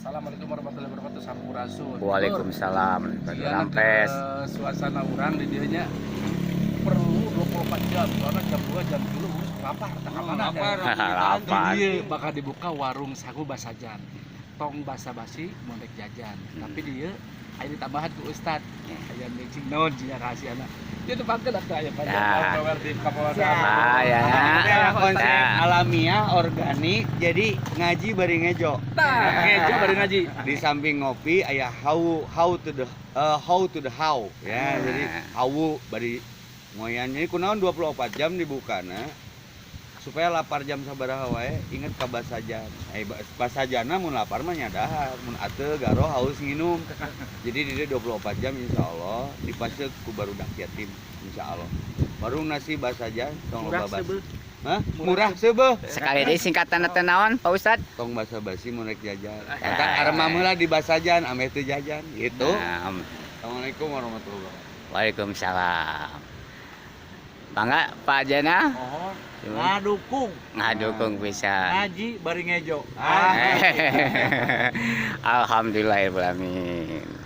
Assalamualaikum warahmatullahi wabarakatuh. Sampurasun. Waalaikumsalam. Jigana Rampes. Ke suasana urang di dieu nya perlu 24 jam, soalnya jam 2, jam 3 urus lapar tak Oh, mana. lapar. Lapar. Di dieu bakal dibuka warung sangu Basajan. Tong basa-basi mun rek jajan. Tapi dieu aya ditambahan ku ustad. Aya mixing naon sia rahasiana. Dia tepangkeun atuh aya panjang power di Kapolda. Ah, ya. Ya, konsep Nah. alamiah organik, jadi ngaji bari ngejo. Tah, ngejo bari ngaji. Di samping ngopi aya how to the how ya. Nah. Jadi how bari ngoyan. Jadi kunaon 24 jam dibuka, nah supaya lapar jam sabaraha wae inget ka Basajan. Eh, Basajana mun lapar mah nya dahar, mun ateu garo haus nginum. Jadi di dieu 24 jam, insya Allah dipaseuk ku barudak yatim, insya Allah. Warung nasi Basajan, tong Murah loba basi. seubeuh. Hah? Murah seubeuh. Sekali deui singkatan teh naon, Pak Ustad? Tong basa basi mun rek jajan. Eta arema heula di Basajan ameh teu jajan gitu. Nah, Assalamualaikum warahmatullahi wabarakatuh. Waalaikumsalam. Bangga Pak Jena? Mohon ngadukung. Ngadukung bisa. Ngaji bari ngejo. Alhamdulillahirobbilalamin.